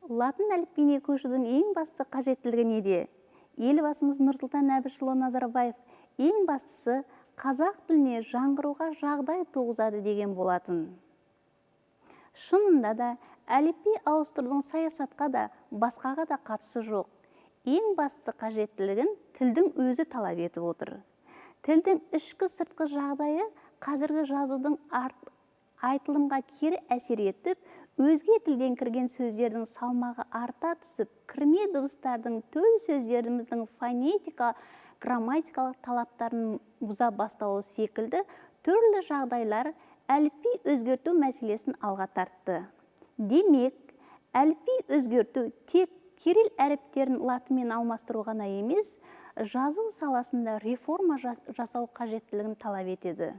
Латын әліпбиіне көшудің ең басты қажеттілігі неде? Елбасымыз Нұрсұлтан Әбішұлы Назарбаев ең бастысы қазақ тіліне жаңғыруға жағдай туғызады деген болатын. Шынында да, әліпби ауыстырудың саясатқа да, басқаға да қатысы жоқ. Ең басты қажеттілігін тілдің өзі талап етіп отыр. Тілдің ішкі сыртқы жағдайы қазіргі жазудың айтылымға кері әсер етіп, өзге тілден кірген сөздердің салмағы арта түсіп, кірме дыбыстардың төл сөздеріміздің фонетика, грамматикалық талаптарын бұза бастауы секілді түрлі жағдайлар әліпби өзгерту мәселесін алға тартты. Демек, әліпби өзгерту тек кирилл әріптерін латынмен алмастыру ғана емес, жазу саласында реформа жасау қажеттілігін талап етеді.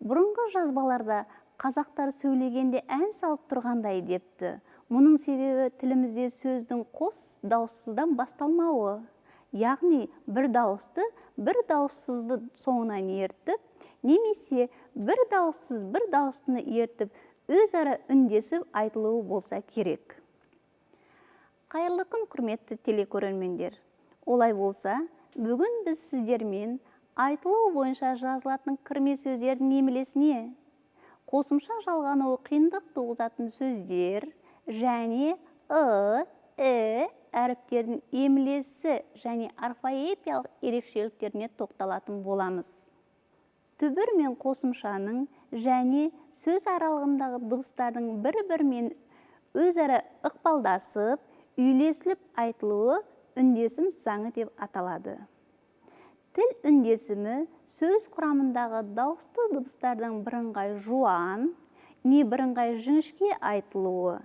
Бұрынғы жазбаларда қазақтар сөйлегенде ән салып тұрғандай депті. Мұның себебі тілімізде сөздің қос дауыссыздан басталмауы. Яғни бір дауысты бір дауыссызды соңынан ертіп, немесе бір дауыссыз бір дауыстыны ертіп, өзара үндесіп айтылуы болса керек. Қайырлы күн, құрметті телекөрермендер. Олай болса, бүгін біз сіздермен айтылуы бойынша жазылатын кірме сөздердің емлесіне, қосымша жалғануы қиындық туғызатын сөздер және ы, і әріптерінің емлесі және орфоэпиялық ерекшеліктеріне тоқталатын боламыз. Түбір мен қосымшаның және сөз аралығындағы дыбыстардың бір-бірімен өзара ықпалдасып, үйлесіліп айтылуы үндесім заңы деп аталады. Тіл үндесімі сөз құрамындағы дауысты дыбыстардың бірыңғай жуан, не бірыңғай жіңішке айтылуы.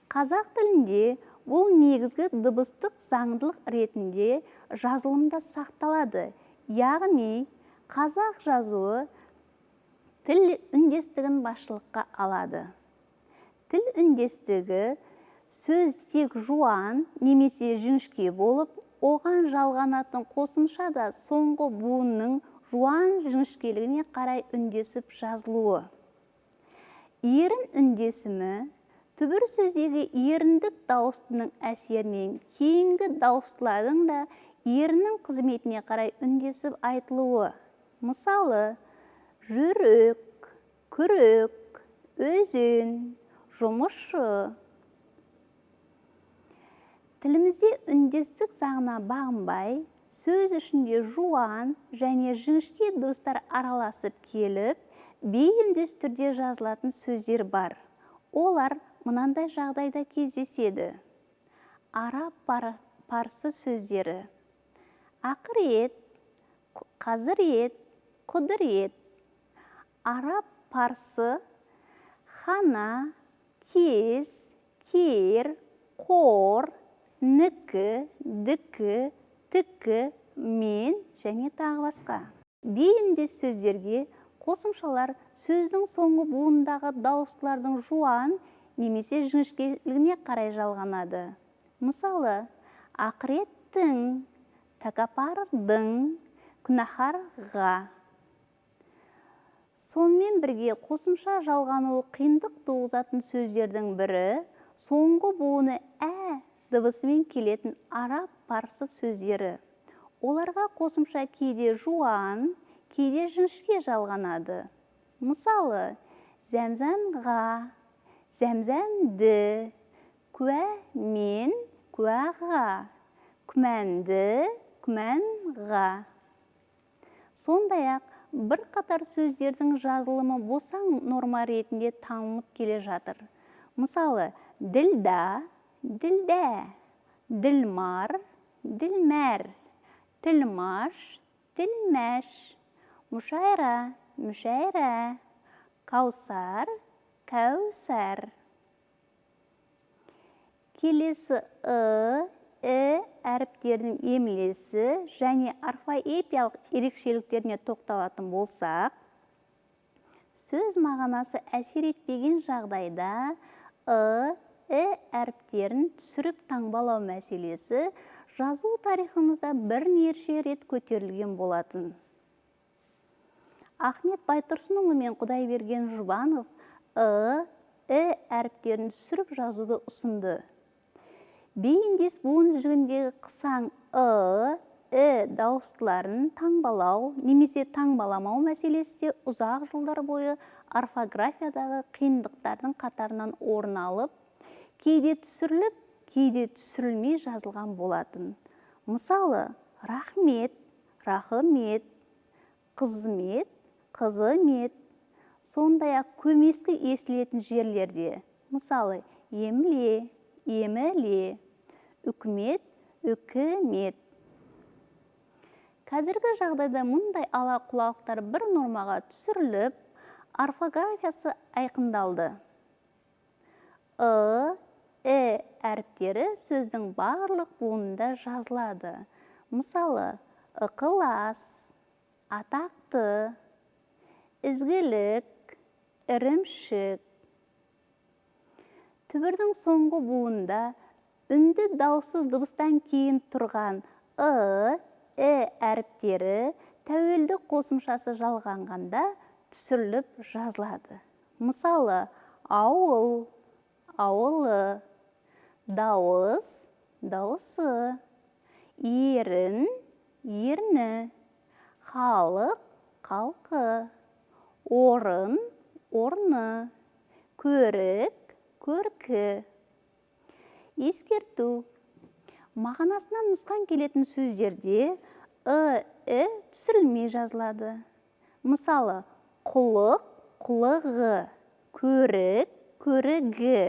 Қазақ тілінде бұл негізгі дыбыстық заңдылық ретінде жазылымда сақталады. Яғни қазақ жазуы тіл үндестігін басшылыққа алады. Тіл үндестігі сөз тек жуан немесе жіңішке болып, оған жалғанатын қосымша да соңғы буынның жуан жіңішкелігіне қарай үндесіп жазылуы. Ерін үндесімі түбір сөздегі еріндік дауыстының әсерінен кейінгі дауыстылардың да еріннің қызметіне қарай үндесіп айтылуы. Мысалы, жүрек, күрек, өзен, жұмысшы. Тілімізде үндестік заңына бағынбай, сөз ішінде жуан және жіңішке дыбыстар араласып келіп, бейүндес түрде жазылатын сөздер бар. Олар мынандай жағдайда кездеседі. Араб, парсы сөздері. Ақырет, қазірет, құдірет. Араб, парсы, хана, кез, кер, қор, нікі, дікі, тікі, мен және тағы басқа. Бейүндес сөздерге қосымшалар сөздің соңғы буындағы дауыстылардың жуан немесе жіңішкелігіне қарай жалғанады. Мысалы, ақыреттің, тәкаппардың, күнәһарға. Сонымен бірге қосымша жалғануы қиындық туғызатын сөздердің бірі соңғы буыны ә дыбысымен келетін араб, парсы сөздері. Оларға қосымша кейде жуан, кейде жіңішке жалғанады. Мысалы, зәмзәмға, зәмзәмді, куә мен, куәға, күмәнді, күмәнға. Сондай-ақ бірқатар сөздердің жазылымы босаң норма ретінде танылып келе жатыр. Мысалы, ділда, ділдә, ділмар, ділмәр, тілмаш, тілмәш, мүшайра, мүшәйрә, каусар, кәусар. Келесі ы, і әріптерінің емлесі және орфоэпиялық ерекшеліктеріне тоқталатын болсақ, сөз мағынасы әсер етпеген жағдайда ы, і әріптерін түсіріп таңбалау мәселесі жазу тарихымызда бірнеше рет көтерілген болатын. Ахмет Байтұрсынұлы мен Құдайберген Жұбанов ы, і әріптерін түсіріп жазуды ұсынды. Бейіндес буын жігіндегі қысаң ы, і дауыстыларын таңбалау немесе таңбаламау мәселесі де ұзақ жылдар бойы орфографиядағы қиындықтардың қатарынан орын алып, кейде түсіріліп, кейде түсірілмей жазылған болатын. Мысалы, рахмет, рахымет, қызмет, қызымет. Сондай-ақ көмескі естілетін жерлерде, мысалы, емле, еміле, үкімет, үкімет. Қазіргі жағдайда мұндай ала-құлалықтар бір нормаға түсіріліп, орфографиясы айқындалды. Ы, і әріптері сөздің барлық буынында жазылады. Мысалы, ықылас, атақты, ізгілік, ірімшік. Түбірдің соңғы буынында үнді дауыссыз дыбыстан кейін тұрған ы, і әріптері тәуелді қосымшасы жалғанғанда түсіріліп жазылады. Мысалы, ауыл, ауылы, дауыс, дауысы, ерін, ерні, халық, халқы, орын, орны, көрік, көркі. Ескерту. Мағынасынан нұсқан келетін сөздерде ы, і түсірілмей жазылады. Мысалы, құлық, құлығы, көрік, көрігі,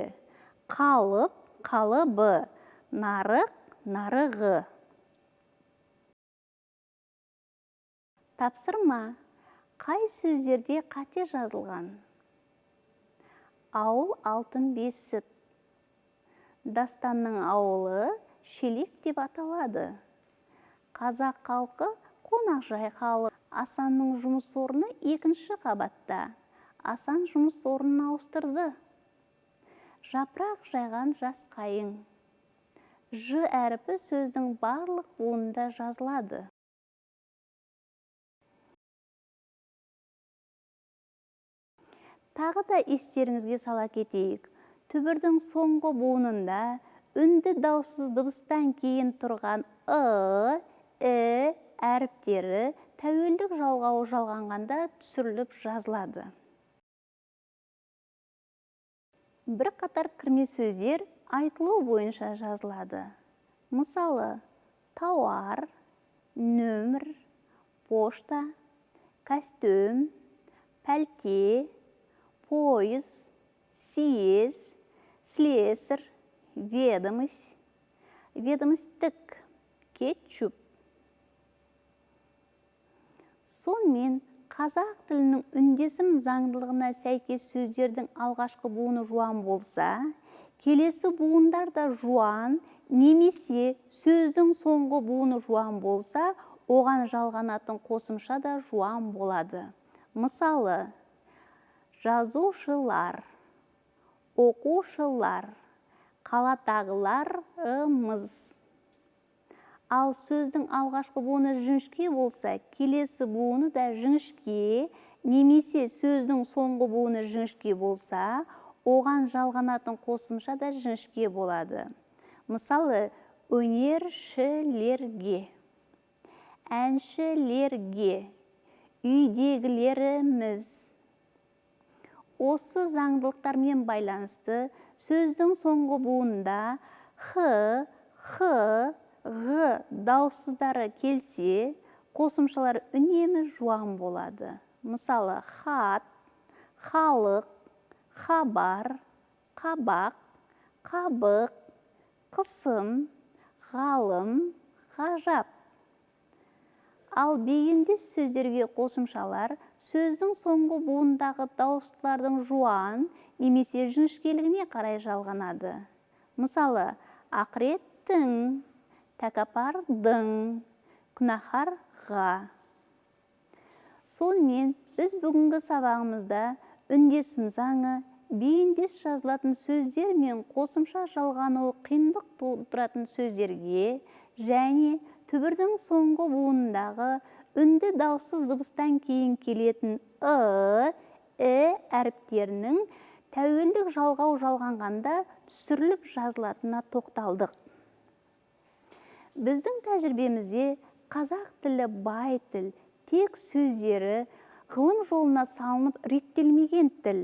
қалып, қалыбы, нарық, нарығы. Тапсырма. Қай сөздерде қате жазылған? Ауыл алтын бесік. Дастанның ауылы Шелек деп аталады. Қазақ халқы қонақжай халық. Асанның жұмыс орны екінші қабатта. Асан жұмыс орнын ауыстырды. Жапырақ жайған жас қайың. Ж әрпі сөздің барлық буынында жазылады. Тағы да естеріңізге сала кетейік. Түбірдің соңғы буынында үнді дауыссыз дыбыстан кейін тұрған ы, і әріптері тәуелдік жалғауы жалғанғанда түсіріліп жазылады. Бірқатар кірме сөздер айтылу бойынша жазылады. Мысалы, тауар, нөмір, пошта, костюм, пәлте, пойыз, съезд, слесарь, ведомость, ведомостік, кетчуп. Сонымен, қазақ тілінің үндесім заңдылығына сәйкес сөздердің алғашқы буыны жуан болса, келесі буындар да жуан немесе сөздің соңғы буыны жуан болса, оған жалғанатын қосымша да жуан болады. Мысалы, жазушылар, оқушылар, қаладағыларымыз. Ал сөздің алғашқы буыны жіңішке болса, келесі буыны да жіңішке немесе сөздің соңғы буыны жіңішке болса, оған жалғанатын қосымша да жіңішке болады. Мысалы, өнершілерге, әншілерге, үйдегілеріміз. Осы заңдылықтармен байланысты сөздің соңғы буынында х, х, ғ дауыссыздары келсе, қосымшалар үнемі жуан болады. Мысалы, хат, халық, хабар, қабақ, қабық, қысым, ғалым, ғажап. Ал бейіндес сөздерге қосымшалар сөздің соңғы буындағы дауыстылардың жуан немесе жіңішкелігіне қарай жалғанады. Мысалы, ақыреттің, тәкаппардың, күнәһарға. Сонымен, біз бүгінгі сабағымызда үндесім заңы, бейіндес жазылатын сөздер мен қосымша жалғануы қиындық тудыратын сөздерге және түбірдің соңғы буынындағы үнді дауыссыз дыбыстан кейін келетін ы, і әріптерінің Тәуелдік жалғау жалғанғанда түсіріліп жазылатынына тоқталдық. Біздің тәжірибемізде қазақ тілі бай тіл, тек сөздері ғылым жолына салынып реттелмеген тіл.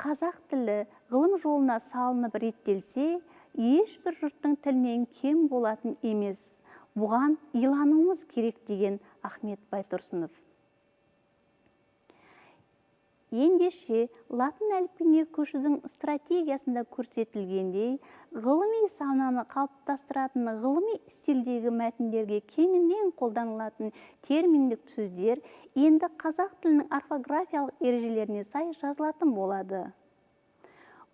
Қазақ тілі ғылым жолына салынып реттелсе, ешбір жұрттың тілінен кем болатын емес. Бұған илануымыз керек, деген Ахмет Байтұрсынов. Ендеше, латын әліпбиіне көшудің стратегиясында көрсетілгендей, ғылыми сананы қалыптастыратын ғылыми стильдегі мәтіндерге кеңінен қолданылатын терминдік сөздер енді қазақ тілінің орфографиялық ережелеріне сай жазылатын болады.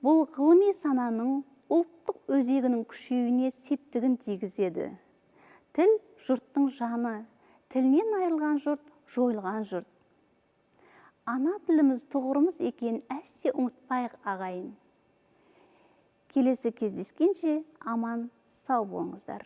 Бұл ғылыми сананың ұлттық өзегінің күшеюіне септігін тигізеді. Тіл – жұрттың жаны, тілінен айырылған жұрт – жойылған жұрт. Ана тіліміз тұғырымыз екенін әсте ұмытпайық, ағайын. Келесі кездескенше аман сау болыңыздар.